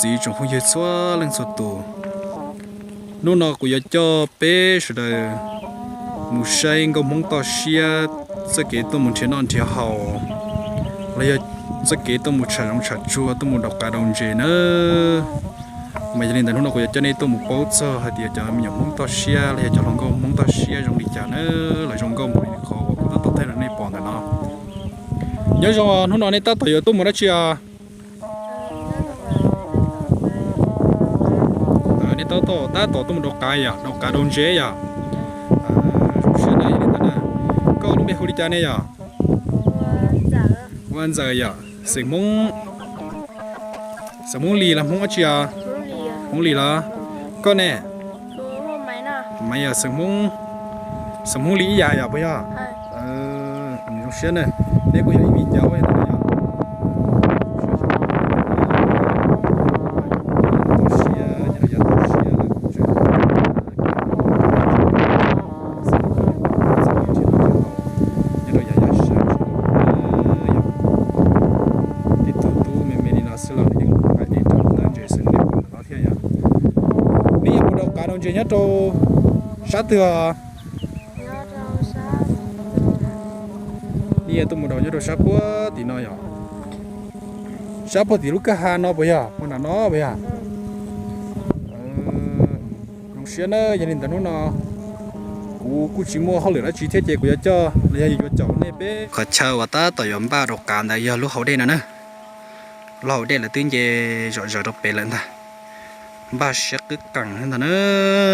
txiv tsoom phooj ywg txhua leej txhua tus. Hnub no kuv yuav coj peb sawv daws mus saib nkauj Hmoob toj siab txoj kev tuaj mus nrhiav noj nrhiav haus, los yog txoj kev tuaj mus tsham zoov tsham tsuag tuaj mus daus qav daus ntses na. Mas yog li ntawd hnub no kuv yuav coj nej tuaj mus paub txog hais tias cov me nyuam Hmoob toj siab los yog cov hluas nkauj Hmoob toj siab zoo li cas na, los zoo nkauj npaum li qhov uas kuv tab tom thaij rau nej pom ntawm no. Nyob zoo, hnub no nej tab tom yuav tuaj mus dab tsi os? Nej tab tom, tab tom tuaj mus daus qav yom, daus qav daus ntses yom. Zoo siab na, yog li ntawd na, koj lub npe hu li cas ne yom? Ua Ntxawm yom, xeem Hmoob, xeem Hmoob Lis los Hmoob dab tsi os? Hmoob Lis los? Koj ne? Maiv yog xeem Hmoob, xeem Hmoob Lis ib yam yom puas yog? Zoo siab na, neb kuj yog ib viv ncaus yog. Nyob rau yav toj siab, tib tug tub me me li no xwb los nws yeej hais deb rau ntawm ntses xwb, nej pom ntawm no thiab yom. Neb yuav mus daus qav daus ntses nyob rau sab twg os? Neb yuav tuaj mus daus nyob rau sab puag tim no yom? Sab puag tim lub kwj ha no puas yog, puag nram no puas yog? Zoo siab na, yog li ntawd hnub no kuv kuj tsis muaj hauj lwm dab tsi thiab ces kuv yuav coj los yog yuav caum nej peb qhov chaw uas tab tom yuav npaj daus qav ntawd yog lub hauv dej no na. Lub hauv dej lawv twb nce zom zaws rau pem lawm ntag. Npaj siab qwb qees ntag na,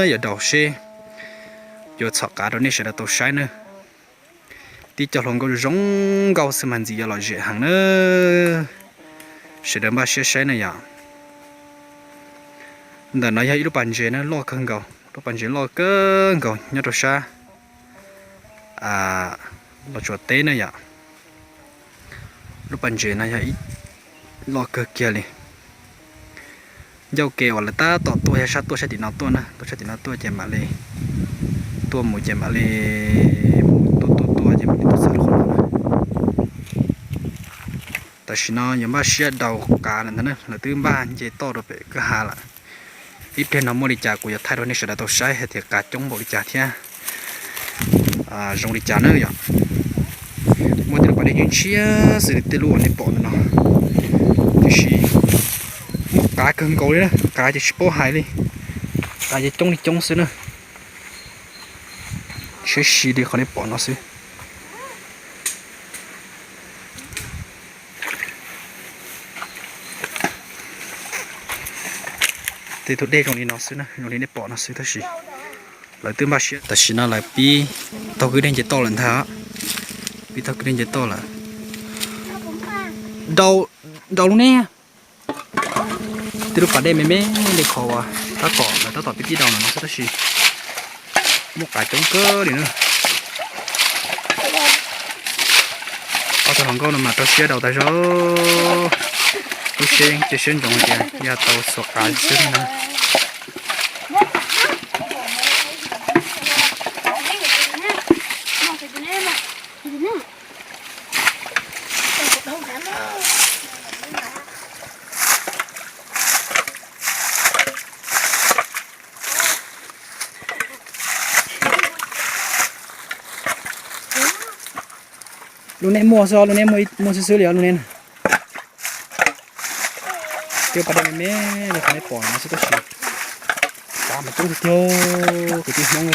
yuav daus seb yuav txhom qav rau nej sawv daws tau saib na. Tib co hluas nkauj zoo nkauj xwb mas ntxim yuav lom zem heev na. Sawv daws npaj siab saib na yom. Ntawm no yog ib lub pas ntses na, loj kawg nkaus, lub pas ntses loj kawg nkaus nyob rau sab Los Tsuas teb na yom. Lub pas ntses no yog ib loj kawg kiag li. Ncauj ke uas lawv tab tom tuaj yog sab tuaj sab tim no tuaj na, tuaj sab tim no tuaj ces mam li tuaj mus ces mam li mus tuaj tuaj tuaj ces mam li tuaj txog rau qhov no na. Tam sim no yuav npaj siab daus qav lawm ntag na, lawv twb npaj nce toj rau pem kwj ha lawm. Ib pliag no muaj li cas kuv yuav thaij rau nej sawv daws tau saib hais tias qav coob npaum li cas thiab zoo li cas na yom. Muaj tej lub pas dej ntshiab ntshiab xwb li tej lub uas nej pom ntawm no, tiam sis muaj qav kawg nkaus li na, qav ces tsis paub hais li, qav ces coob li coob xwb na. Siab si li qhov nej pom no xwb. Tej tus dej zoo li no xwb na, zoo li nej pom no xwb tab sis lawv twb npaj siab. Tam sim no lawv pib taug kwj dej nce toj lawm ntag, pib taug kwj dej nce toj lawm. Daus, daus lub neb. Tej lub pas dej me me li qhov uas tab tom lawv tab tom pib pib daus no xwb tab sis muaj qav coob kawg li na. Ob tug hluas nkauj no mas rau siab daus tas zog, lub siab yeej cia siab ntsoov tias yog tau xuas qav xwb na. Lub neb muaj xwb, lub neb muaj xwb xwb li os lub neb na. Tej pas dej me me li qhov nej pom no xwb tab sis qav mas coob tiag tiag kwv tij Hmoob.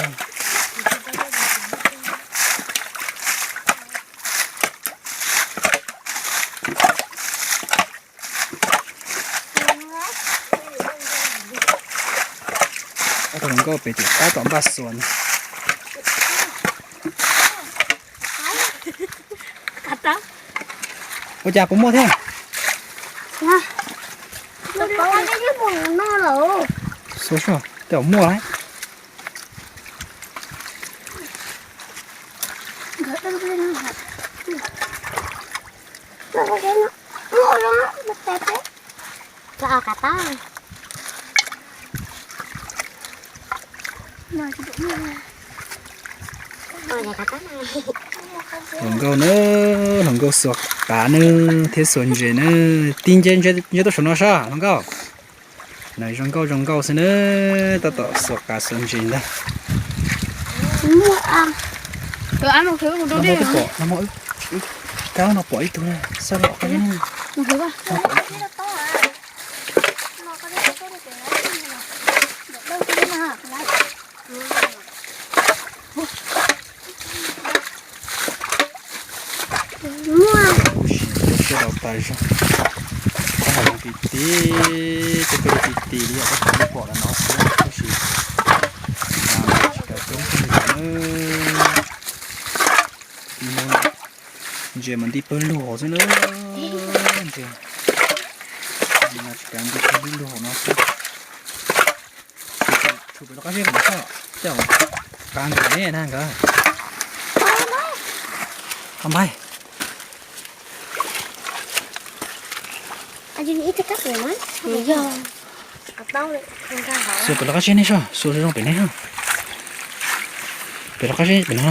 Ob tug hluas nkauj pem ces tab tom npaj xuas no. Ua cas puas muaj thiab? Xua soj tej zaum muaj lawm. Hluas nkauj na, hluas nkauj xuas qav na thiab xuas ntses na. Tij nce nce tuaj saum no sab hluas nkauj. Nws zoo nkauj zoo nkauj xwb na, tab tom xuas qav xuas ntses ntag. Kab no pom ib tug na, xab los qab na. Tab sis rau siab rau tas zog, kab hais zoo ti ti, tej peb ti ti li yom, tab sis pom los no xwb tab sis tsis kav coob kawg li na. Ntses mas nti pawg lug hauv xwb na. Ntses mas tsis kav nti pawg lug hauv no xwb. Tshuav pem rov qab zeb kom nws txhob, tej zaum qav nkawd ne na nkawd. Qab npaib. Xuas pem rov qab zeb nej soj, xuas zoo pem nej. Pem rov qab zeb pem no.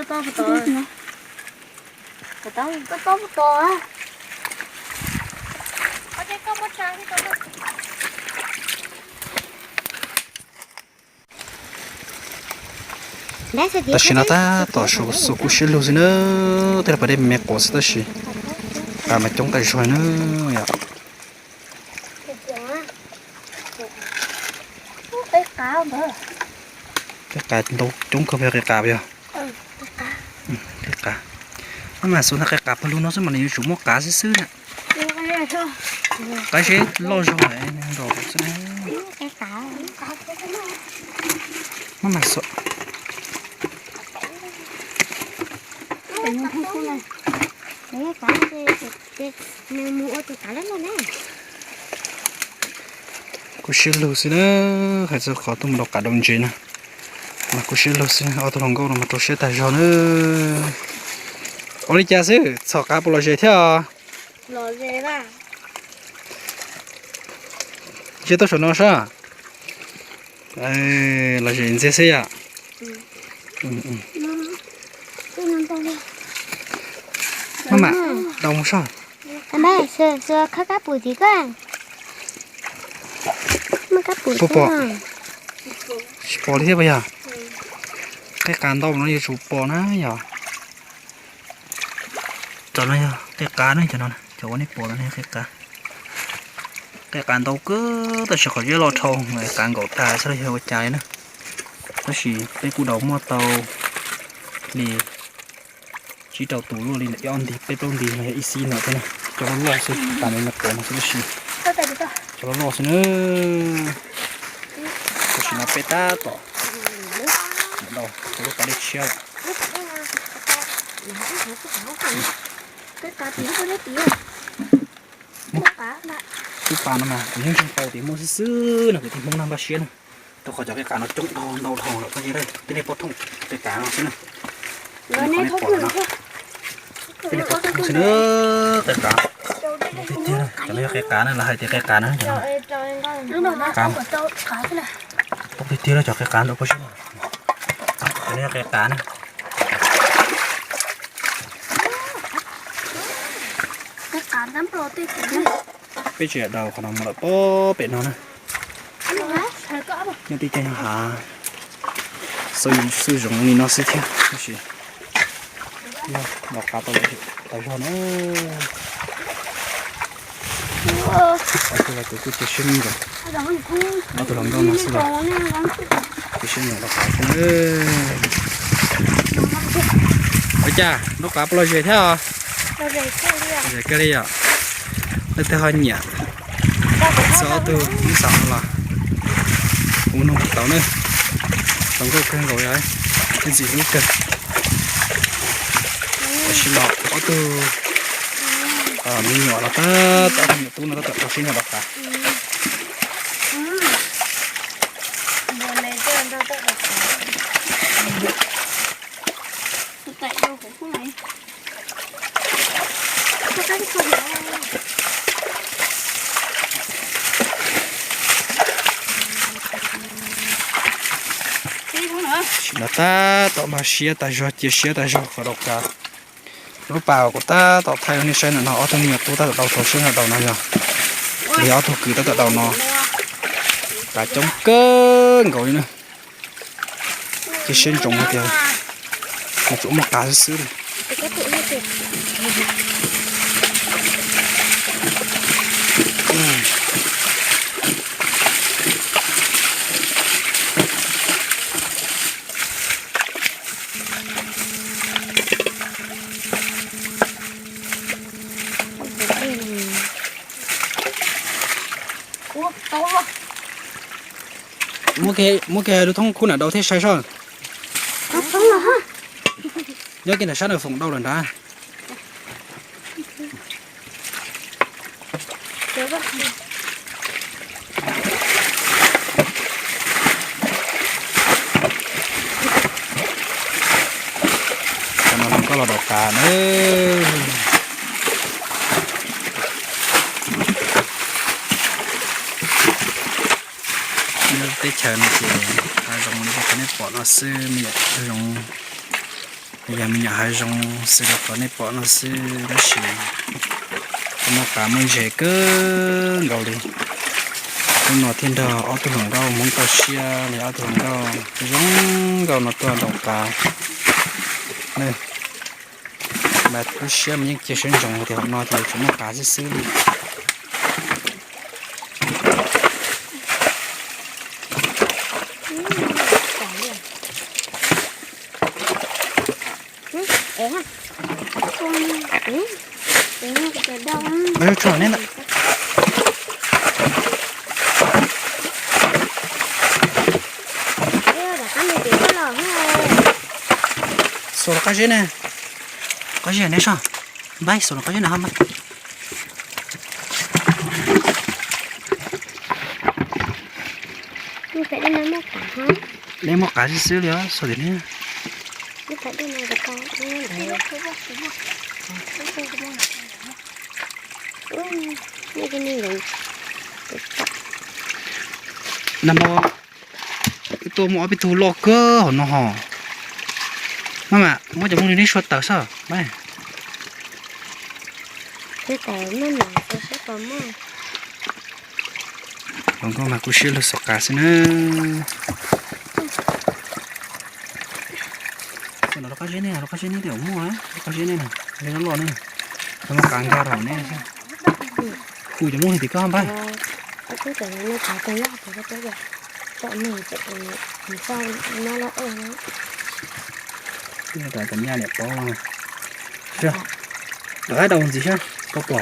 Tam sim no tab tom xuas kuj siab lug xwb na, tej lawv pas dej me quav xwb tab sis qav mas coob tas zog na yom. Qe qav ntau coob kawg, qe qav yog. Qe qav, maj mam xuas ntag, qe qav pawg lug no xwb mas nws yuav tsum muaj qav xwb xwb na. Qav zeb loj zog nrog xwb. Maj mam xuas. Kuj siab lug xwb na, hais txog qhov tuaj mus rau qav rau ntses na, mas kuj siab lug xwb, ob tug hluas nkauj no mas rau siab tag zog na. Ua li cas xwb, txhom qav puas lom zem thiab os? Ntshe tuaj saum no sab. Lom zem ntxiag xwb yom. Maj mam rau mus soj. Khawb kab pum tim koj. Puas pom? Tsis pom li thiab puas yog? Qe qav ntau no yuav tsum pom na yog. Cov no yog qe qav na, cov no, cov uas nej pom no yog qe qav. Qe qav ntau kawg tab sis qhov zeb loj dhau, qav nkaum tas xwb los yog ua cas li na. Tab sis peb kuj daus muaj tau li tsib rau tus luaj li ntawm ib ob nti peb plaub nti no yog ib xib ntawm thiab na. Cov loj loj xwb, tas me me quav no xwb tab sis cov loj loj xwb na. Tam sim no peb tab tom daus lub pas dej tshiab lawm. Lub pas no mas kuv yeej tsis tau tias muaj xwb xwb no, kwv tij Hmoob na, npaj siab na. Rau qhov cov qe qav no coob dhau ntau dhau lawm, tej nej pom thooj qe qav no xwb na. Tej nej pom thooj xwb na, qe qav. Tiag tiag, cov no yog qe qav na, lawv hais tias qe qav na. Qav, tiag tiag cov qe qav ntawm peb sib, cov no yog qe qav na. Peb tsis daus qhov no mus lawm pob pem no na. Nyob tib co nyob hav, xwb zoov li no xwb thiab tab sis los qav tau tas zog na. Ob tug los kuj cia siab me ntsis, ob tug hluas nkauj no xwb los cia siab me ntsis los qav xwb na. Ua cas noj qav puas lom zem thiab os? Lom zem kawg li yom. Leej twg ho nyiam, txog ob tug ib xav los kuv nug tau na. Tau nkauj kawg nkaus, ntxim hlub kawg. Tam sim no ob tug me nyuam los tab tom, ob tug me nyuam tub no tab tom rau siab nrog rau qav. Tam sim no tab tom npaj siab tas zog, cia siab tas zog kom rau qav. Lub pas kuv tab tom thaij rau nej saib ntawm no, ob tug me nyuam tub tab tom rau siab nrog rau no yog. Li ob tug kwv tab tom daus no, qav coob kawg nkaus li na. Ces siab ntsoov hais tias nws tsuas muaj qav xwb xwb li. Muab kiag lub thoob khub nram daus thiab sai soj. Nyob kiag nram sab nram foom daus lawm nrad. Cov no hluas nkauj los daus qav na. Nyob teb chaws no ces hav zoov li qhov nej pom no xwb, me nyuam zoo, yog me nyuam hav zoov xws li qhov nej pom no xwb tab sis muaj qav muaj ntses kawg nkaus li. Hnub no thiaj nrog ob tug hluas nkauj Hmoob toj siab los yog ob tug hluas nkauj zoo nkauj no tuaj daus qav. Mas lub siab mas yeej cia siab ntsoov tias hom no ces yuav tsum muaj qav xwb xwb li. Xuas los qab zeb ne, qab zeb ne soj, npab xuas los qab zeb na ho npab. Dej muaj qav xwb xwb li os, xuas tim ne. Nag hmo wb tuaj muaj ob peb tug loj kawg hauv no ho. Maj mam muab cov nplooj li neb sua tawm soj. Hluas nkauj mas kuj siab lug xuas qav xwb na. Xuas no rau qab zeb ne, rau qab zeb ne, tej zaum muaj rau qab zeb ne, loj loj ne, muaj qav nkag rau ne. Kuv cov nplooj li tim koj npab. Rov qab daus ntxiv saib puas pom.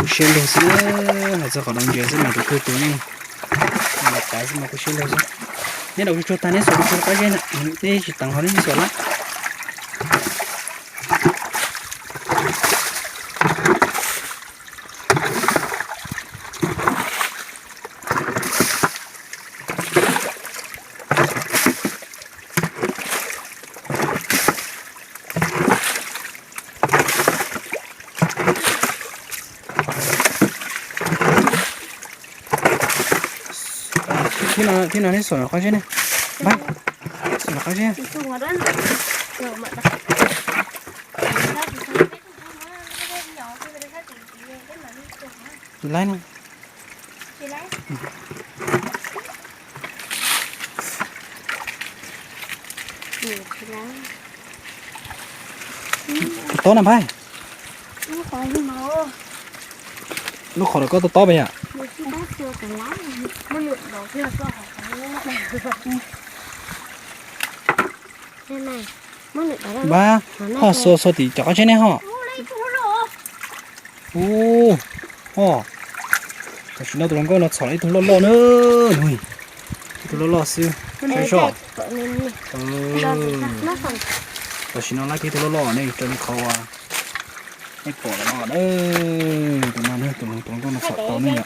Kuj siab lug xwb, hais txog qhov daus ntses xwb mas tus twg tus yeej daus qav xwb mas kuj siab lug xwb. Neb daus tsuag tsuag tag neb xuas tsuag tsuag qab zeb na, neb tsis teev ho neb tsis xuas lawm. Thib no neb xuas qab zeb ne. Npab, xuas qab zeb. Tsis laib no. Tob na Npab. Lub qhov rau koj tob tob pes yom. Npab, ho xuas xuas tim cov qab zeb ne ho. Ub, ho, tam sim no tus hluas nkauj no txhom ib tug loj loj na. Ib tug loj loj xwb, saib soj. Tam sim no lab kiag ib tug loj loj ne, raws li qhov uas nej pom no na. Tus no tus hluas nkauj no txhom tau ne yom.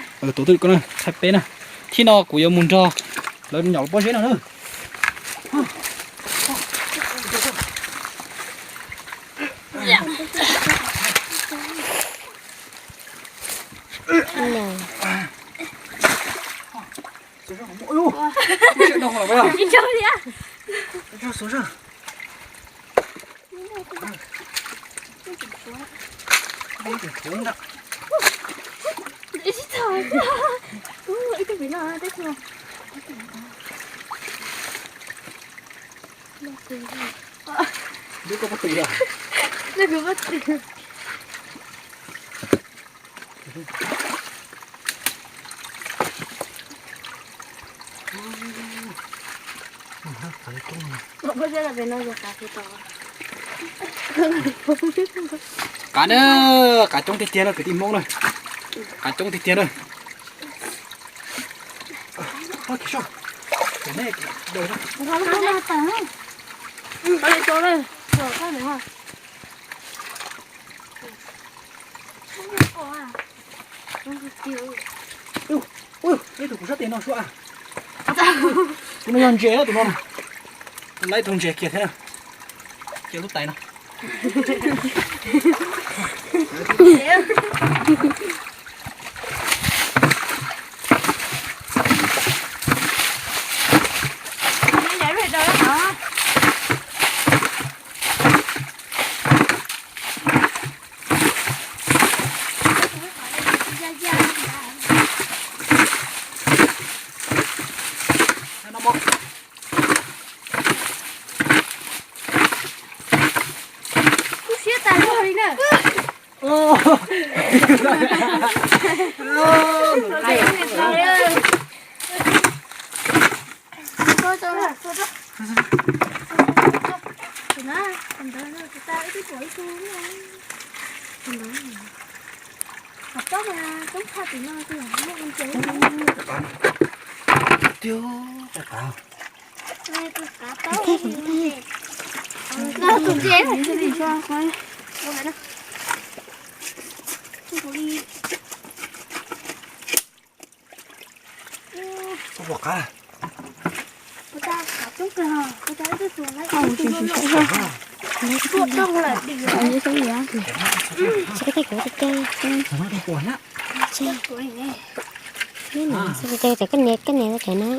Tuav twj ywm koj na, thaij peb na. Thib no kuv yuav mus nrog lawv nyom lub pob zeb no na. Qav na, qav coob tiag tiag na kwv tij Hmoob na. Qav coob tiag tiag na. Ib tug kuv sab tes no suav. Tus no yog ntses tus no. Lawv tus ntses kiag thiab. Cia lub tais no. Kub siab tas zog li na. Koj niam, koj niam tawm na.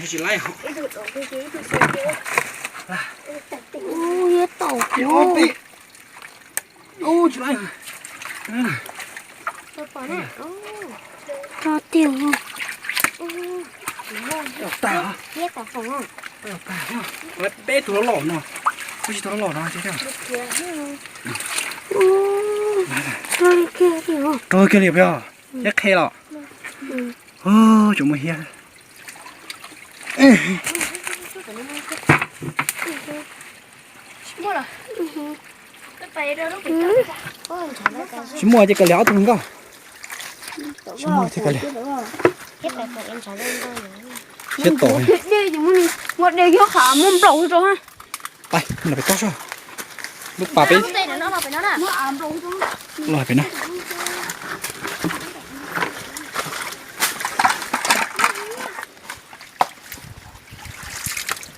Tsis laib. Ub, yog tau. Ub, tsis laib. Tso tiag. Tag. Peb tug loj loj no. Peb tsis tug loj loj no. Rau kiag li peb, thiab qhe los. Tsuas muaj hiab. Tsis muaj ces kav liam ob tug hluas nkauj. Tsis muaj ces kav liam. Siab tom. Pais, los pem toj soj. Lub pas peb. Los pem no.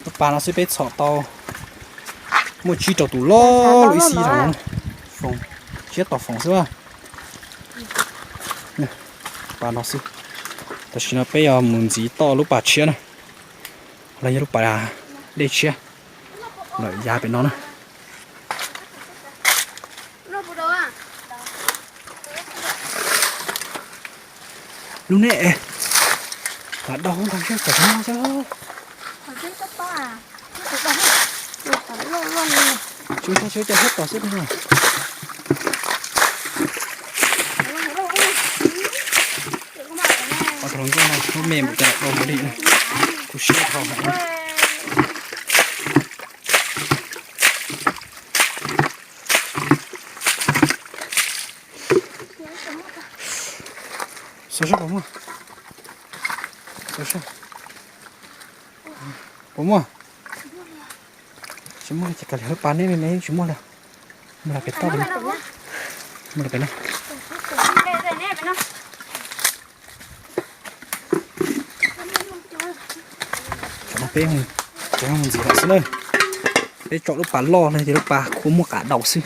Lub pas no xwb peb txhom tau muaj tsib rau tus loj loj ib xib rau no. Foom, siab tom foom xwb. Pas no xwb. Tam sim no peb yuav mus ntxiv toj lub pas tshiab na. Los yog lub pas dej tshiab. Lawm yav pem no na. Lub neb, pas dau ntag seb tom no xwb. Tsis ua cas, tsis ua cas, siab tom xwb no. Ob tug hluas nkauj no lub me mas cas dau heev li, kuv siab dhau heev. Xyov seb puas muaj. Xyov seb puas muaj. Tsis muaj ces kav liam, lub pas neb me me tsis muaj lawm. Mus los pem toj, mus los pem no. Tam no peb mus ntxiv lawm xwb na. Peb tsom lub pas loj no ces lub pas kua muag qab daus xwb.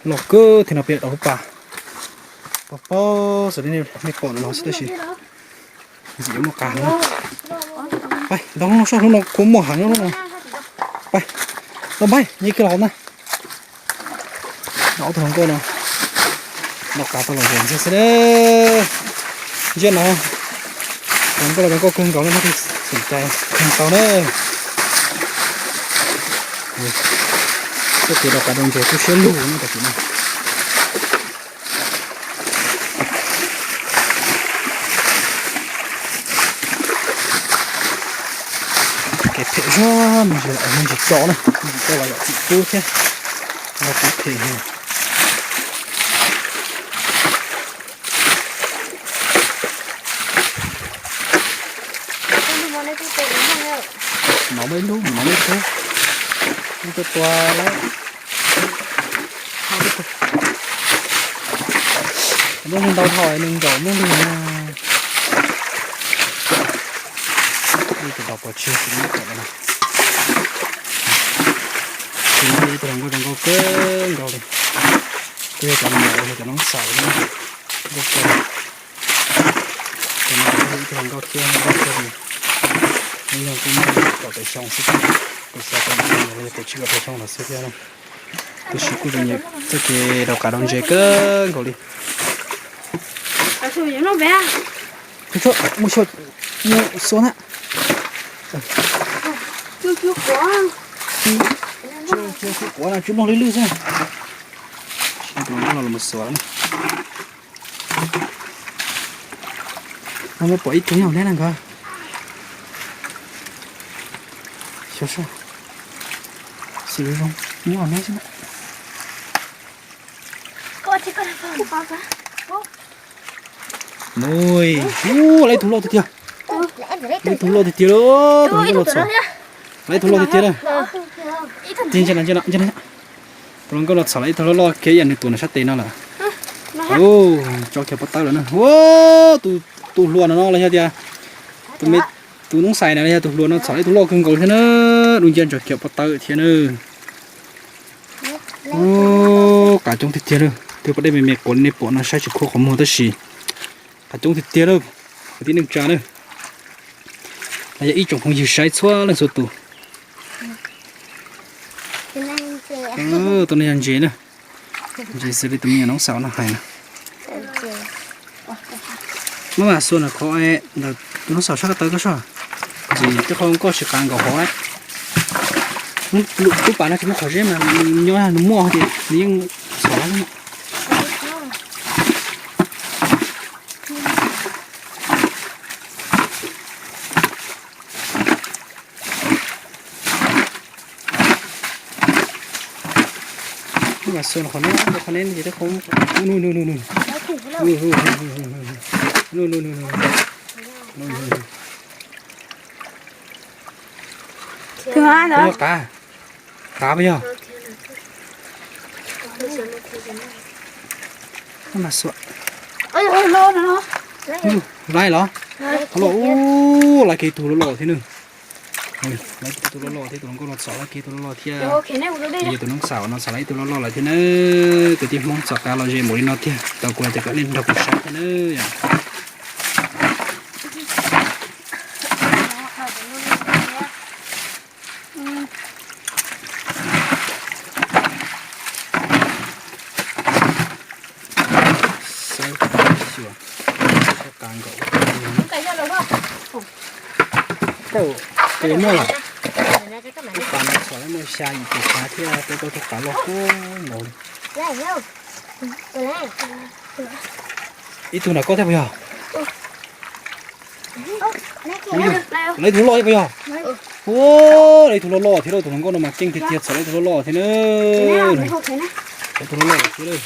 Loj kawg thiab no peb daus lub pas. Pog pog xws li nej pom no xwb tab sis ntxim yuav muaj qab heev. Pais, nrog lub no soj, lub no kua muag heev lub no. Pais, los pais, nce kiag los na. Ob tug hluas nkauj no, noj qab tau los ntses ntxiag xwb na. Ntsia no, hluas nkauj los nkauj kawg nkaus na, nej xum cai kawg tau na. Txoj kev rau qav rau ntses kub siab lug no tam sim no. Kev phem zog me ntsis, me ntsis tso na, me ntsis tso los yog txim tub thiab, los txim phem. Nov muaj ib lub, nov muaj ib lub, ib tug tua lawm. Muaj ntau dhau nws nkaum muaj lug na. Ib tug dos pov tseg tsis muaj kom no. Tus no yog ib tug hluas nkauj zoo nkauj kawg nkaus li. Twb yog cov me nyuam los yog cov noob xaum thiab. Nkauj kawg. Tus no yog ib tug hluas nkauj thiab, hluas nkauj thiab li. Hnub nyoog twb muaj kaum tawm xyoo xwb thiab. Kuv xav tias hnub nyoog los yog kaum tsib kaum rau xyoo los xwb thiab na. Tab sis kuj tseem nyiam txoj kev rau qav rau ntses kawg nkaus li. Muaj xyuas, muaj xyuas na. Tsis, tsis quav no, tsis mloog lwj lwj xwb. Tus no los mus xuas na. No muaj pom ib tug nyob neb na nkawd. Xyov soj. Xws li zoo nyob neb xwb na. Mus, ub, lawv ib tug loj tiag tiag. Lawv ib tug loj tiag tiag lauj, tus hluas nkauj no txhom. Lawv ib tug loj tiag tiag lauj. Tus hluas nkauj no txhom lawv ib tug loj loj kiag ib yam nws tuav nws sab tes no lawm. Tso kiag pob tawb lawm na. Tus hluas no no los yog tias tus me, tus noob xais na los yog tus hluas no txhom lawv ib tug loj kawg nkaus thiab na. Dub nciab ntso kiag pob tawb thiab na. Qav coob tiag tiag lauj, twb pom dej me me quav li nej pom no saib tsis khuam qhov muag tab sis qav coob tiag tiag lauj, kwv tij neej tsa na. Los yog ib tsoom phooj ywg saib txhua leej txhua tus. Tus no yog ntses na, ntses xws li tus me nyuam noob xaum no hais na. Maj mam xuas ntawm qhov ntawm tus noob xaum sab ko taw koj soj, ntses tej qhov nkoj tsis qav nkaus hauv lawm. Lub pas no tsis muaj qhov zeb mas nws nyob nws muaj ces nws yeej txhom xwb. Mas xuas qhov no, qhov no ces qhov, qav, qav puas yog? Mas xuas, laiv los, laiv kiag ib tug loj loj thiab na. Laiv kiag ib tug loj loj thiab, tus hluas nkauj no txhom laiv kiag ib tug loj loj thiab. Yog tus noob xaum no txhom laiv ib tug loj loj lawm thiab na. Kwv tij Hmoob txoj qav los ze npaum li no tiag, tau kuv hais tias kom nej nrog kuv saib thiab na. Xav, xav qav nkaus. Tus muaj lawm. Tus pas no txhom muaj xya yim tus qav thiab, tus qav loj kawg nkaus li. Ib tug nram koj thiab puas yog? Lawv ib tug loj thiab puas yog? Ua, lawv ib tug loj loj thiab lauj, tus hluas nkauj no mas keej tiag tiag, txhom lawv ib tug loj loj thiab na. Lawv ib tug loj loj thiab lauj.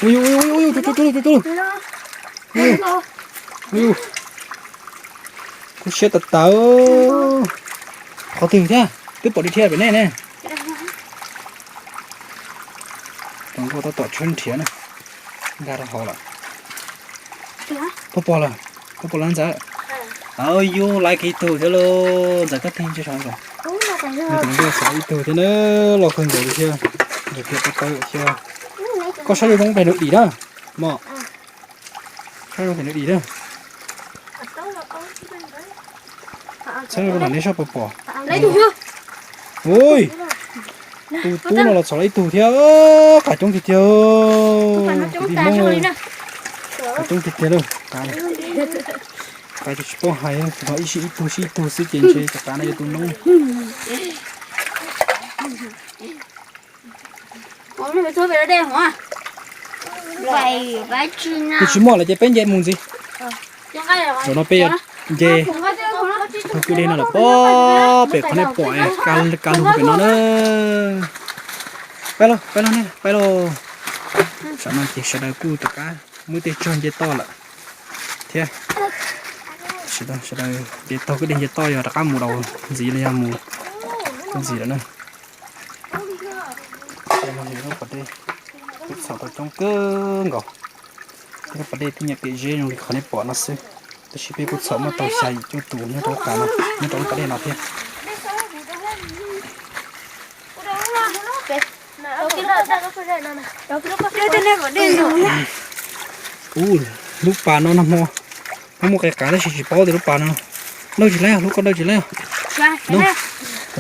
Ui, ui, ui, ui, tus, tus, tus, tus, tus. Ui, ui. Kub siab tas tas. Qhov twg thiab? Twb pom dhia pem nej ne. Tus nkauj tab tom tshawb nrhiav na. Nkag rau hauv lawm. Puas pom lawm? Puas pom lawm ntxawm? Yus laiv kiag tug thiab lauj, ntxawm koj tig ntsia saum ntxawm. Tus nkauj txhom ib tug thiab na, loj kawg nkaus li thiab. Ntxawm kiag pob tawb thiab. Koj saib zoo zoo pem nws dim na. Mom. Saib zoo pem nws dim na. Saib zoo pem nws sab puas pom. Ui. Tus tub no los txhom los ib tug thiab, qav coob tiag tiag. Kwv tij Hmoob, qav coob tiag tiag lawm. Qav ces tsis paub hais, tus no ib sij ib tug sib ib tug xwb ces ntshe cov qav no yog tus noob. Yog tsis muaj lawm ces peb nce mus ntxiv. Zaum no peb yuav nce taug kwj deg no lawm pob, pem qhov nej pom ka lug pem no na. Pab lauj, pab lauj, pab lauj. Tam no ces sawv daws kuj rov qab muaj tej tsog nce toj lawm thiab. Sawv daws nce taug kwj deg nce toj yog rov qab mus daus ntxiv los yog mus ntxiv lawm na. Lub pas dej kuj txhom tau coob kawg nkaus. Tej lub pas dej tib nyuag pem zeb zoo li qhov nej pom no xwb, tab sis peb kuj txhom muaj tau xya yim cuaj tus nyob rau lub pas no, nyob rau lub pas dej no thiab. Ub, lub pas no nag hmo muaj qe qav tab sis tsis paub tias lub pas no dawj tsis laib, lub koj dawj tsis laib.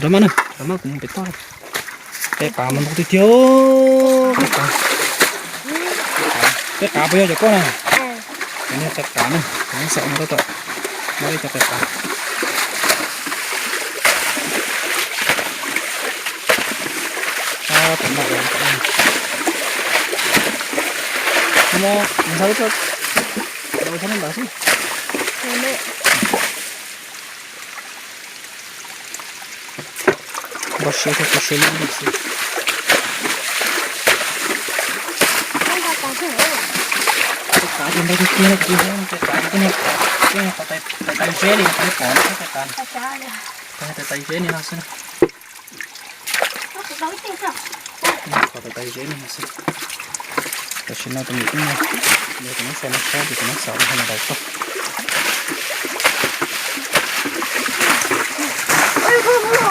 Rov maj na, rov maj kuv mus pem toj. Qe qav mas ntau tiag tiag. Qe qav puas yog cov koj na? Qe qav na, xaum no tab tom muaj ib co qe qav. Npaj siab thiab, tu siab lub xwb. Tej qav ces ntau tiag tiag, tej qav ces tej niag qhov tais tais zeb li qhov nej pom no, tej qav, tej tais zeb li no xwb. Qhov tais tais zeb li no xwb. Tam sim no tus niam tub no, tus no xav no saib ces tus no xav no daus toj.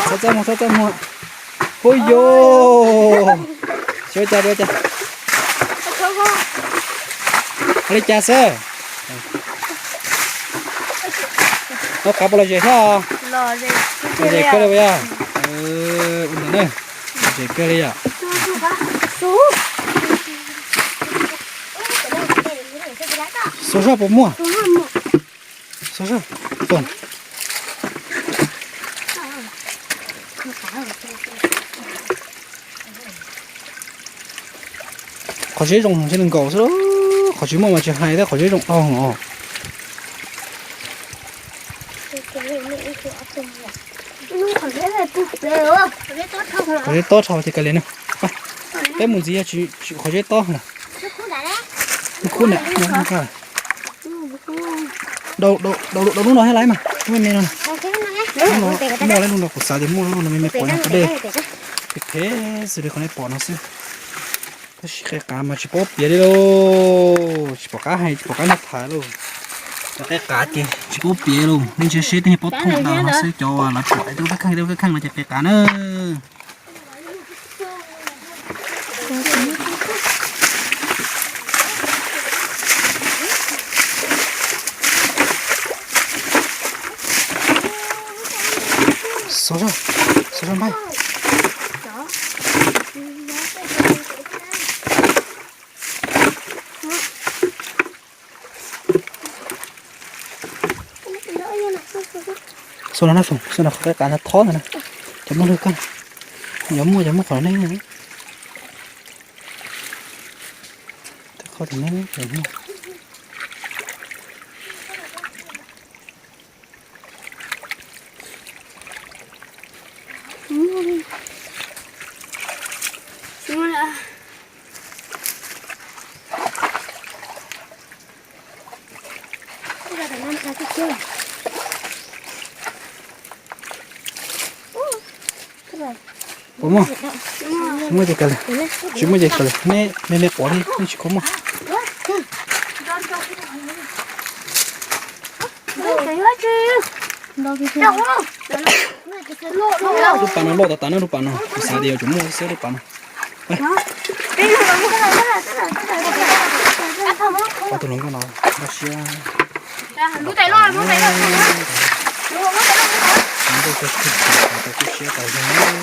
Txhob txaj muag, txhob txaj muag. Huj yus, xyov cas, xyov cas. Ua li cas xwb? Ua qav puas lom zem thiab? Lom zem kawg li puas yog? Ua ntawd na, lom zem kawg li yom. Xua zog puas muaj? Xua zog, tuaj. Qhov zeb zoo ntshe nkaus xwb, qhov tsis muaj mas tsis hais thiab, qhov zeb zoo dhau os. Qhov zeb tob dhau ces kav liam na. Peb mus ntxiv yog tsis, qhov zeb tob na. Khub na, daus lub no thiab laiv mas, me me no. Muaj lub no kuv xav tias muaj lub no me me pom yog qhov dej. Phem phem xwb li qhov nej pom no xwb. Tab sis qe qav mas tsis paub piav li lauj, tsis pom qab hais, tsis pom qab nrog tham lauj. Cov qe qav ces tsis paub piav lauj, nej ntsia seb tej niag pob thooj daus no xwb, cov lawv pom ib tug kab kheej ib tug kab kheej no ces qe qav na. Xov zog, xov zog npaj. Xua no na foom, xua no qhov qe qav no thob ntawd na. Cov muaj lwg kag, cov muaj, cov muaj qhov ne. Qhov ne cov muaj. Puas muaj? Tsis muaj ces kav liam, tsis muaj ces kav liam, nej me me pom li, nej tsis khuv muaj. Lub pas no loj tas tas na, lub pas no kuv xav tias yuav tsum muaj xwb lub pas no. Ob tug hluas nkauj no npaj siab. Lub tais loj, lub tais loj. Lub tais loj, lub tais loj. Lub tais loj, lub tais loj.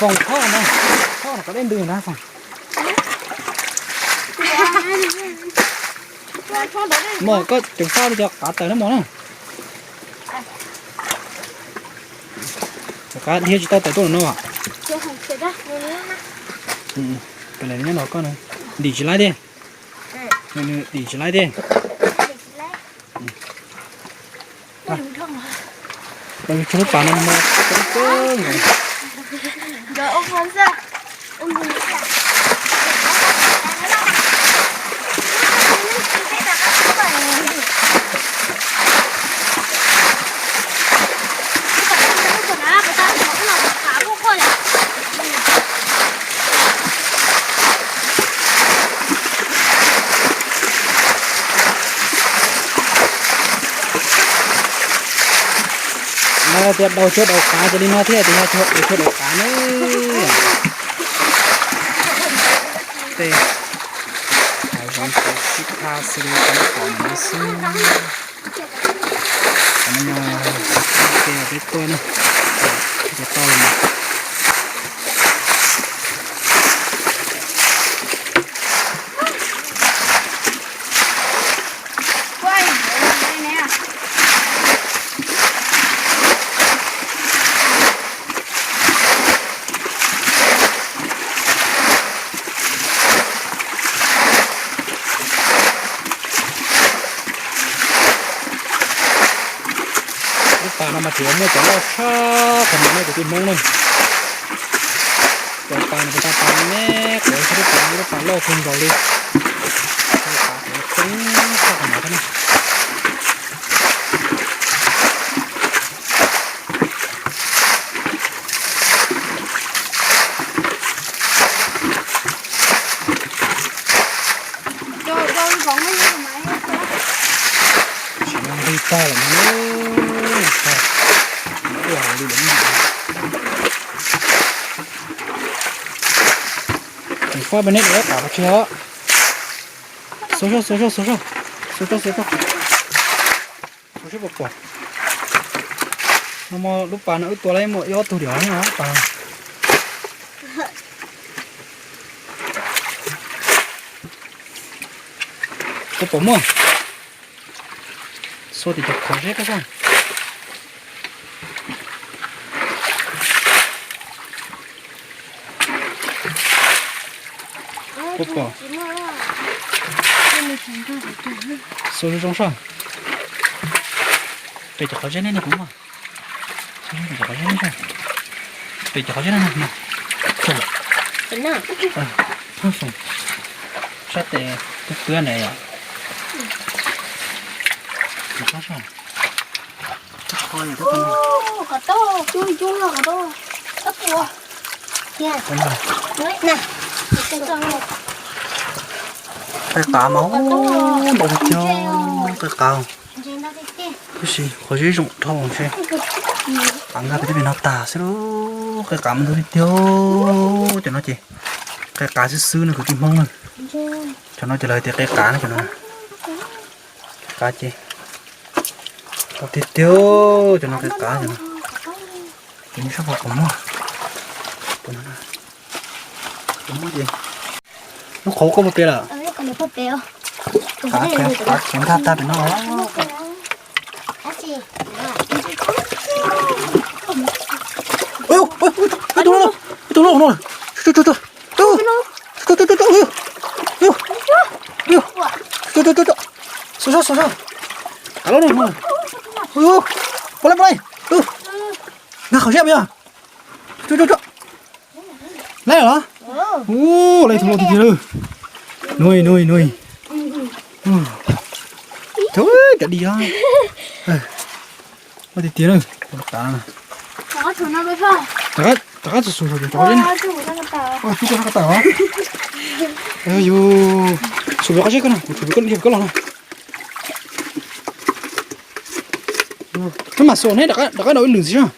Foom, thob no, thob no kom deb ntws na Foom. Mog, koj ceev faj li cov qav tawm na mog na. Cov qav dhia tsis tau tawm tuaj no. Pem nyob no koj na. Ntim tsis laib tiag. Nws nws ntim tsis laib tiag. Tshuav lub pas no mas, no tias daus cuab daus qav ces li no thiab, tias yog cuab daus qav ne. Tej hav zoov tau sib thab xwb li, pom no xwb. Qhov no yog ke peb tuaj na, ces tau los mas. Lub pas no mas tseem muaj cov loj tshaj qhov no ne kwv tij Hmoob na. Cov pas no puas tas pas ne, qhov lub pas no lub pas loj kawg nkaus li. Lub pas coob tshaj qhov no thiab na. Tsis muaj nqi tag lawm no. Ua hauv li lawm. Ceev faj peb neb dab tas pov tseg os. Xua zog, xua zog, xua zog. Xua zog, xua zog. Xua zog pom pom. No mas lub pas no wb tua lawm muaj ib ob tug diam na pas. Koj pom muaj. Xua tim cov qhov zeb koj soj. Koj pom. Xua zoo zoo soj. Pem cov qhov zeb ne no kuv muaj. Pem cov qhov zeb no no. Sab tes twb tuab na yom. Qe qav mas ntau tiag tiag, qe qav. Tab sis qhov zeb zoo dhau ntshe. Qav nkag pem tej pem no tag xwb lauj, qe qav mas ntau tiag tiag. Cov no ces qe qav xwb xwb no kwv tij Hmoob na. Cov no ces lawv tias qe qav no, cov no qe qav ces ntau tiag tiag, cov no qe qav cov no. Ces nws sab qhov qhov muag, qhov muag ces lub qhov koj puas pem lawm? Qav khiav, qav khiav nkag tag pem no. Tus loj no, tus loj no, tus loj no, tus loj no, tus loj no, tus loj no, tus loj no, tus loj no, tus loj no, nkag qhov zeb pem yog. Laib los? Ua, laib tus loj tiag tiag lawm. Nuj nuj nuj. Thaum cov dib os. Ua tiag tiag na. Rov qab, rov qab txog xus rau rov qab. Ua tub koj rov qab tawm os. Yus xus rov qab seb koj no, kuv tsum koj dhia koj los no. Neb mam xus neb rov qab, rov qab nov ib lwm ntxiv na.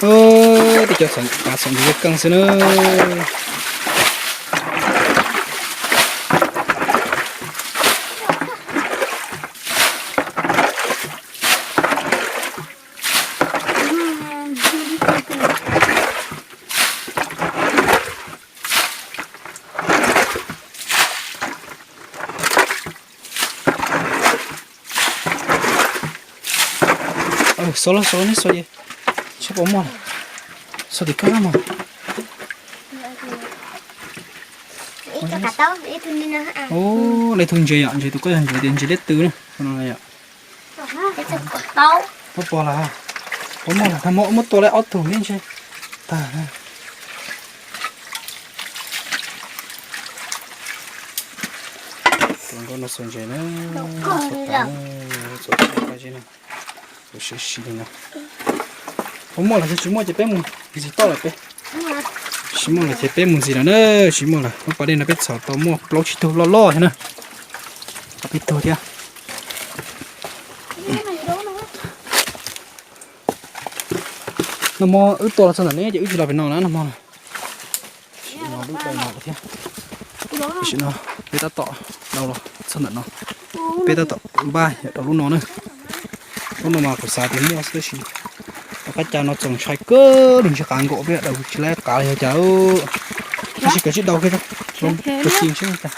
Tej cov xeem kav xeem ntxwv keej xwb na. Xauv los xauv los neb xauv ces tsis pom muaj lawm. Xauv tim koj mas. Ub, lawv tus ntses yom, ntses tus koj yog ntses tias ntses liab tw na, no yom. Pab pog lawm, pab muaj lawm, muab tua lawm ob tug thiab ntshe tag na. Tus nkauj no xuas ntses na, xuas tas na, xuas tas na, xuas siab siab li no. Pab muaj lawm, tsis muaj ces peb mus ntxiv toj lawm peb. Tsis muaj lawm ces peb mus ntxiv lawm na, tsis muaj lawm. Lub pas dej no peb txhom tau muaj plaub tsib tug loj loj thiab na. Tau peb tug thiab. Nag hmo wb tua los txog ntawm no ces wb tsis los pem no na nag hmo. Sim no lub dau no thiab. Tam sim no peb tab tom dau los txog ntawm no, peb tab tom npaj yam rau lub no na. Lub no mas kuv xav tias muaj xwb tab sis rov qab cas no txaus ntshai kawg li, ntshai qav nkaus peb daus tsis laib qav li yog cas. Tab sis kav tsij dau kiag, tus xis ntshe cas.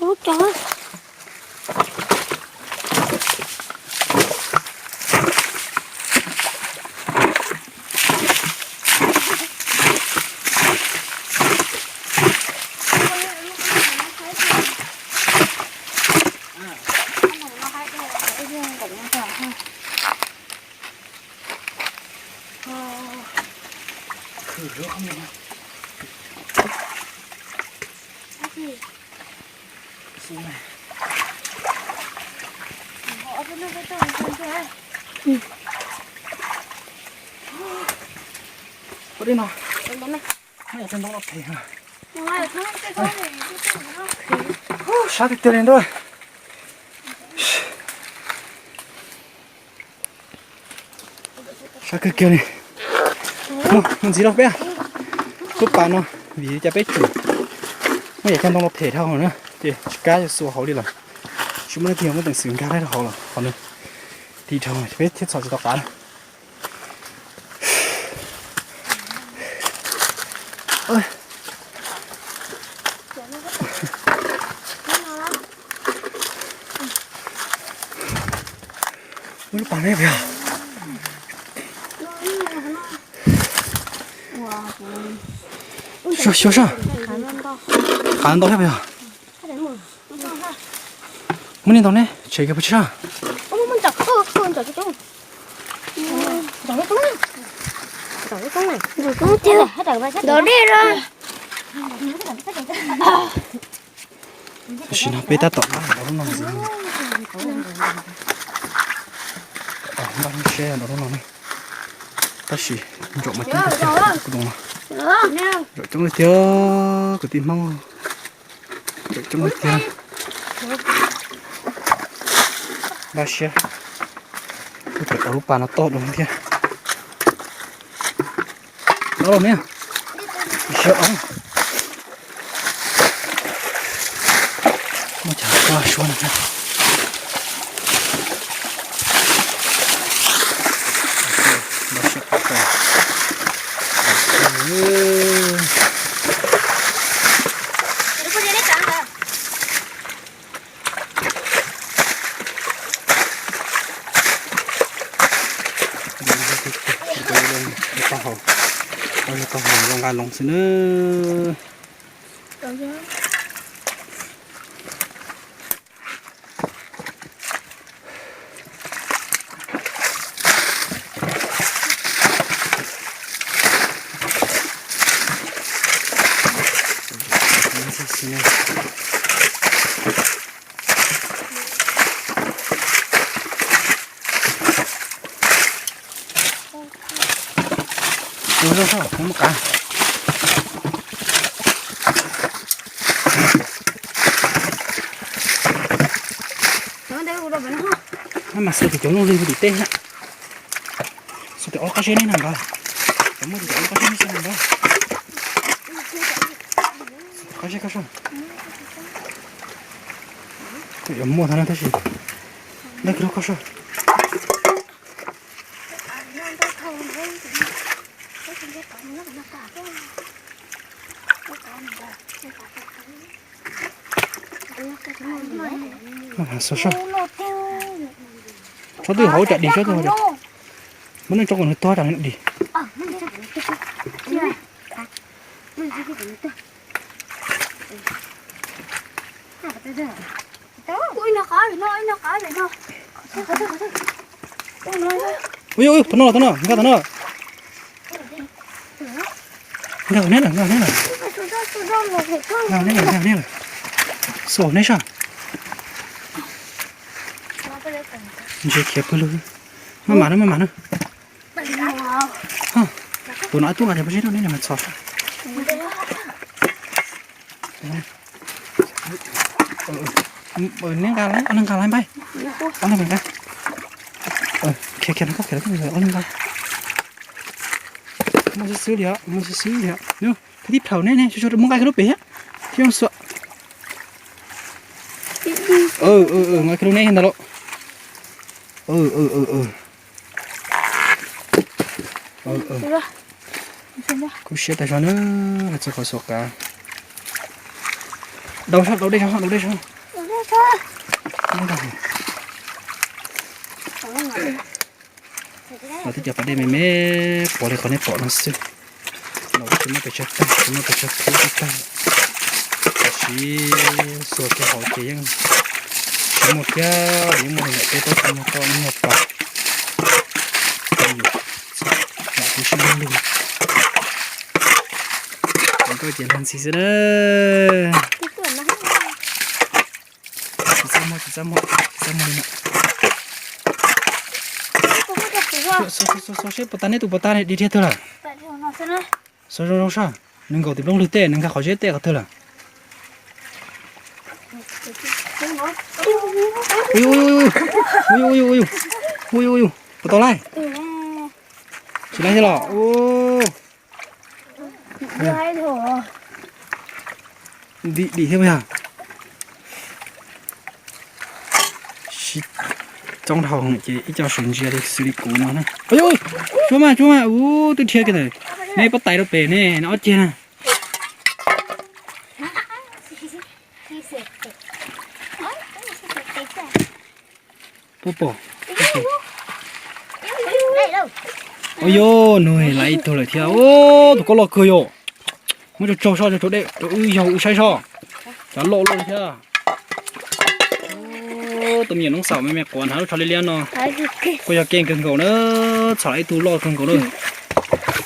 Ub, cov Ua li no, no yog cov ntoo los phem. Sab tiag tiag li ntuj. Sab kawg kiag li. Mus, mus ntxiv rau peb lub pas no, vim li cas peb tsum muab yam cov ntoo los phem dhau na, ces tsis kam yuav xuas hauv li lawm. Tsis muaj leej twg muaj peev xwm nkag rau hauv lawm, qhov no dim dhau peb thiaj txhom tsis tau qab na. Ua lub pas ne yog. Xyov, xyov sab. Hav ntau thiab puas yog? Muaj li ntau ne, tshem kiag puas tsis sab? Ntau dej rau. Tam sim no peb tab tom npaj lub no ntxiv, npaj lub siab rau lub no ne. Tab sis ntsaum mas coob tiag tiag, kuv do no ntsaum coob tiag tiag, kwv tij Hmoob, ntsaum coob tiag tiag. Npaj siab, kuv tseem tau lub pas no toj dua thiab. Los ne, siab os. Muaj cov suab no thiab. Tau hauv, tau hauv zoo nqa loo xwb na. Ua zoj zoj, muaj qav. Maj mam xuas tim cov looj lwg tim tej na. Xuas tim ob qab zeb ne na npawg. Cov muaj tim cov ob qab zeb ne na npawg. Qab zeb koj soj. Yuav muaj tag na tab sis dawb kawg koj soj. Tsob twg hauv cas dig, tsob twg hauv cas. Muab nej tso kom nws tuag tsam nws dig. Ui, ui, tus no, tus no, nkag tus no. Nkag neb lawm, nkag neb lawm. Nkag neb lawm, nkag neb lawm. Xuas neb soj. Ntsia khiav pawg lug. Maj mam na, maj mam na. Tus no ib tug nqa cov pob zeb rau neb mam txhom soj. Neb nqa, ob leeg nqa lawm npawg. Ob leeg nqa. Khiav khiav no, khiav ob leeg nqa. Muaj xwb xwb li os, muaj xwb xwb li os. Kwv tij, plhaum neb ne, tsuas tsuas muab nqa kiag lub pem thiab. Thiab zoo xuam. Nqa kiag lub neb ntawd lauj. Kub siab tag zog na, hais txog qhov xuas qav. Daus soj, daus dej zog, daus dej zog. Los twb cov pas dej me me, puav li qhov nej pom no xwb. Los tsis muaj pes tsawg tag, tsis muaj pes tsawg khub tib tag. Tab sis xuas kiag hauv ces yeej tsis muaj kiag, yeej muaj li ntawm peb tab sis muaj toj muaj pas. Yus txhob yam kuv sib hlub lug. Nkauj ces lag ntxhi xwb na. Tsis txaj muag, tsis txaj muag, tsis txaj muag li no. Xauj, xauj, xauj seb puas tas, neb tus puas tas, dig dhia twg lawm? Xauj zoo zoo sab, nws nkaum tim nplooj lwg tej, nws nkag qhov zeb tej qhov twg lawm? Ui, ui, ui, ui, ui, ui, ui, ui, ui, ui, puas tau laij? Tsis laij thiab los? Dim dim thiab yog. Sib coob dhau ces ib co sawv ntsia li xws li kuv no na. Tsuag mas, tsuag mas, ub, twb dhia kiag ntawm neb pob tais rau pem ne, no ob ceg na. Puas pom? Ua yog nws laij ib tug lawm thiab. Tus ko loj kawg yom. Muab tsaug tsaug soj, tsaug tsaug dej rau wb yog wb saib soj. Cov loj loj thiab. Tus me nyuam noob xaum me me quav hnav lub tsho liab liab no kuj yog keej kawg nkaus na. Txhom ib tug loj kawg nkaus na.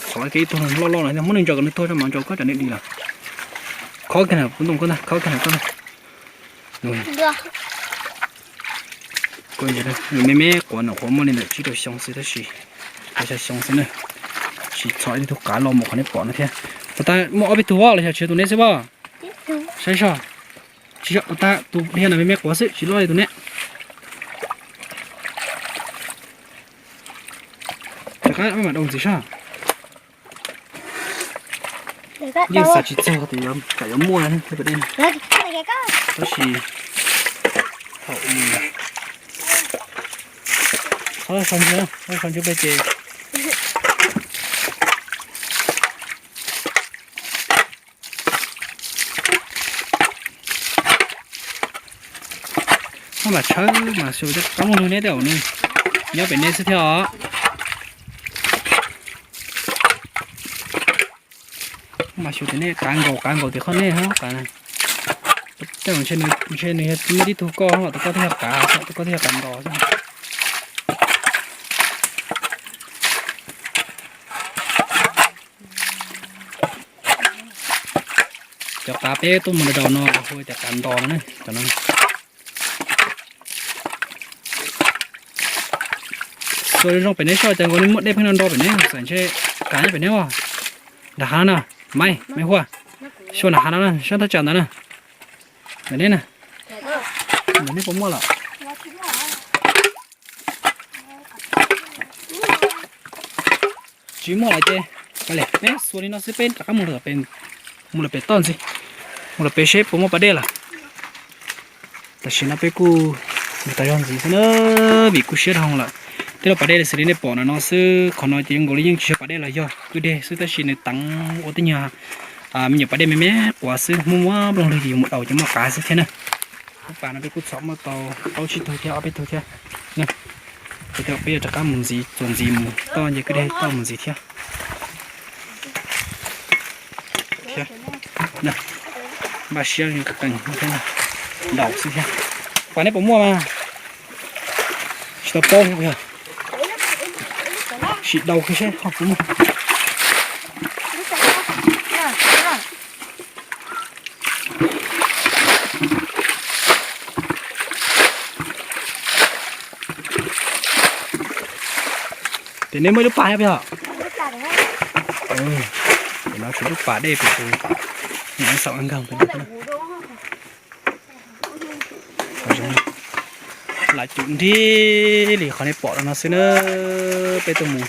Txhom kiag ib tug loj loj no, muab nws ntsaws kom nws tuag tso mas ntsaws koj tsam nws dim lawm. Khob kiag na, kuv ntoo koj ntag, khob kiag na koj ntag. Nws me me quav no, quav muaj li ntawm tsib rau xyoo xwb tab sis, xya xyoo xwb na. Tab sis txhom ib tug qav los mus qhov nej pom no thiab. Puas tas, muaj ob peb tug los yog tsis yog tus neb xwb pob? Saib soj. Tsis yog, puas tas, tus dhia no me me quav xwb tsis loj li tus neb. Rov qab mam dau ntxiv soj. Yeej xav tsis txog tias tsam yuav muaj thiab pem dej. Tab sis thaum ub, txhob sau ntsuj, txhob sau ntsuj peb ces. Maj mam tshawb mas xyov rov qab muaj lug neb tej zaum nws nyob pem nej xwb thiab os. Mas xyov tias nej qav nkaus qav nkaus tias qhov nej hov qav. Tej zaum ntshe nws yog muaj tib tug koj, tus koj thiaj yog qav, tus koj thiaj yog qav nkaus xwb. Cov qav peb tuaj mus daus no hu tias qav ntos no ne, cov no. Xuas zoo pem neb soj, cas nkaus li muaj dej pheej no nrov pem neb, xam ntshe qav nyob pem neb os. Nram hav no na, maiv, maiv huaj, xuas nram hav no na, sab thaj tsam ntawd na. Ntawm neb na, ntawm neb puas muaj lawm? Tsis muaj lawm ces, pab le peb xuas li no xwb peb rov qab mus lawm pem, mus lawm pem toj ntxiv, mus lawm pem seb puas muaj pas dej lawm. Tam sim no peb kuj mus tas zog ntxiv xwb na, vim kuj siab dhau lawm. Tej lub pas dej xws li nej pom no no xwb, qhov no ces zoo nkaus li yeej tsis yog pas dej los yog kwj deg xwb tab sis nws teev ua tej nyuag me nyuam pas dej me me quav xwb, muaj muaj nplooj lwg ces yus mus daus ces muaj qav xwb thiab na. Lub pas no peb kuj txhom muaj tau plaub tsib tug thiab ob peb tug thiab. Ces peb yuav rov qab mus ntxiv, txuas ntxiv mus toj nce kwj deg toj mus ntxiv thiab. Npaj siab qees thiab, daus xwb thiab. Pas neb puas muaj mas? Tsis tau paub thiab puas yog? Sim daus kiag seb ho puas muaj. Ces neb muaj ib lub pas thiab puas yog? Ces no tshuav lub pas dej pem tus, nws xaum nkaug pem no. Lam cum nrig li qhov nej pom rau no xwb na. Peb tuaj mus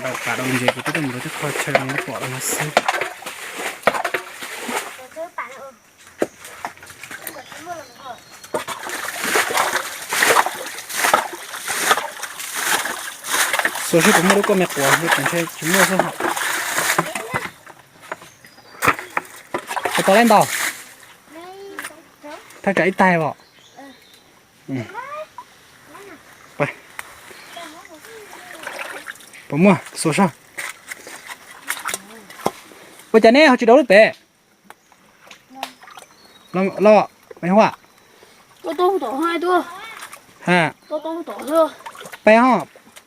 daus qav daus ntses ces peb tuaj mus rau tej qhov chaw nej pom rau no xwb. Xuas seb puas muaj lub koj me quav, ntshe tsis muaj xwb hos. Puas tau laib ntaus? Thaj tsam ib taig os. Puas muaj xuas soj. Ua cas neb ho tsis daus lub pem? Los, me huaj. Ha. Peb ho,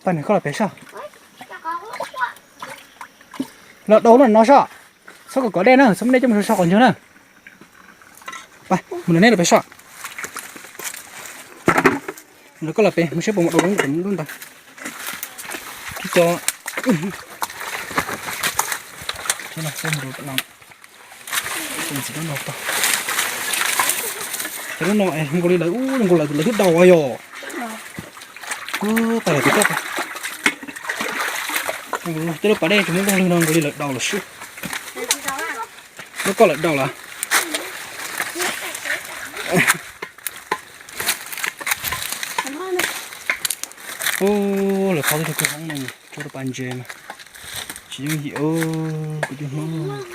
pab nws koj los pem soj. Los daus lub no soj. Txhob kom kov dej na, txhob muab dej coj mus soj qhov ncauj na. Mus neb los pem soj. Los koj los pem, mus seb puas mus daus lub ntawd. Cov, cov no, ntxiv lub no tau. Cov lub no es nkaus li lawv, nkaus li lawv twb daus yom. Tab lawv twb, tej lub pas dej tsis muaj nkauj lwg no nkaus li lawv daus lawm xwb. Lub koj lawv daus lawm. Lawv qhov twg rau kuv hoob no, tsuas rau pas ntses mas tsis yooj yim. Kuv cov hmoob,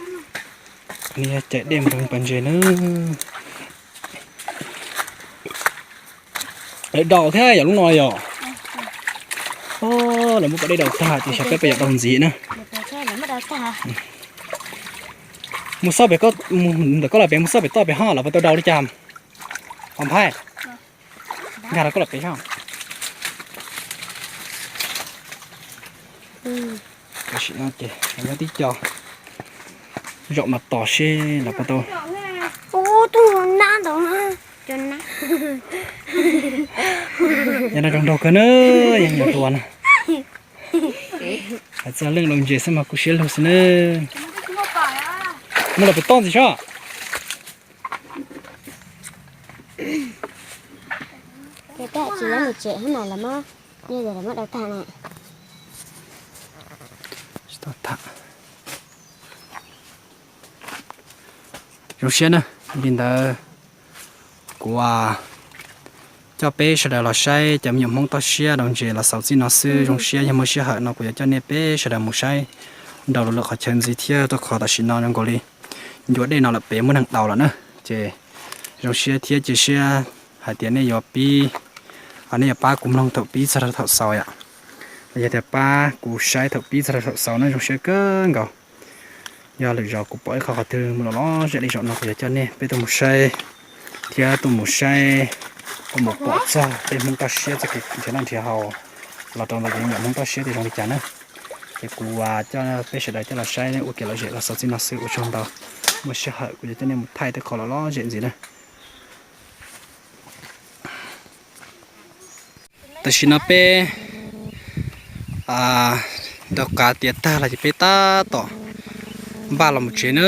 nws yog cais dej mus rau pas ntses na. Lawv daus thiab yom, lub no yom. Lawv muab pas dej daus tag ces xyov peb puas yuav daus ntxiv na. Mus xauj pem, ntawm koj los pem, mus xauj pem toj pem ho los puas tau daus li cas? Pom phai, nkag rau koj los pem ho. Tam sim no ces nyob tib co zaum mas tos seb los puas tau. Ub, tus nab ntawd, cov nab. Yog no zoo nraug kawg na, yog nyuam hluas na. Hais txog leej daus ntses xwb mas kuj siab lug xwb na. Muab los pem toj ntxiv seb. Ces tsis lawv mus tsev hab no los muab, nyob ntawd los muab daus tag na. Zoo siab na, li ntawd kuv coj peb sawv daws los saib cov me nyuam Hmoob toj siab daus ntses los xaus txij no xwb. Zoo siab yog muaj sij hawm no kuv yuav coj nej peb sawv daws mus saib rau lwm lwm qhov chaw ntxiv thiab, rau qhov tam sim no zoo nkaus li ncua dej no lawm pem muaj neeg daus lawm na. Ces zoo siab thiab cia siab hais tias nej yuav pib, nej yuav pab kuv mloog thaum pib txog rau thaum xaus yom, los yog tias pab kuv saib thaum pib txog rau thaum xaus na. Zoo siab kawg nkaus. Yog lwm zaus kuv pom ib qho qhov twg mus los lom zem li zaum no kuv yuav coj nej peb tuaj mus saib, thiab tuaj mus saib, tuaj mus pom txog tej Hmoob toj siab txoj kev nrhiav noj nrhiav haus los rau ntawm cov me nyuam Hmoob toj siab tias zoo li cas na. Ces kuv coj peb sawv daws coj los saib ua kev lom zem los xaus txij no xwb, ua tsaug ntau. Muaj sij hawm kuv yuav coj nej mus thaij tej qhov los lom zem ntxiv na. Tam sim no peb rov qav tiav tag los ces peb tab tom npaj los mus tsev na,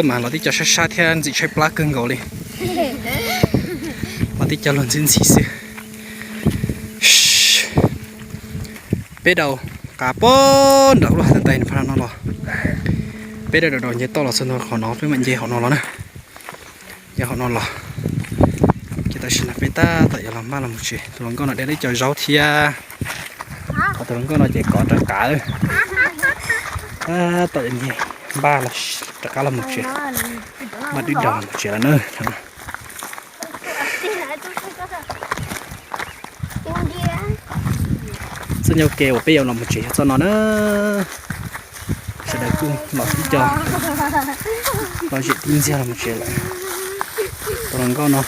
mas los tib co sab sab thiab ntxim tshaib plab kawg nkaus li. Los tib co luag ntxhi ntxhi xwb. Peb daus qav pog nram lub hav tais tais no los, peb daus daus nce toj los txog ntua qhov no peb mam nce hauv no los na. Nce hauv no los, ces tam sim no peb tab tom yuav los npaj los mus tsev. Tus hluas nkauj no de tib co zaub thiab, ho tus hluas nkauj no ces kov rov qav, tab tom yuav npaj rov qab los mus tsev, npaj dib daus los mus tsev lawm na. Txoj ncauj ke uas peb yuav los mus tsev yog txoj no na. Sawv daws kuj los tib co, los zem tib ntxiag los mus tsev lawm. Tus hluas nkauj no,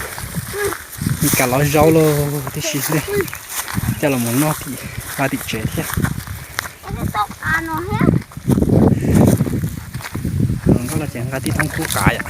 nws kam lov zaub lauj tib si ne, coj los mus noj tim vaj tim tsev thiab. Tus hluas nkauj no ces nqa tib thoob kub qav yom.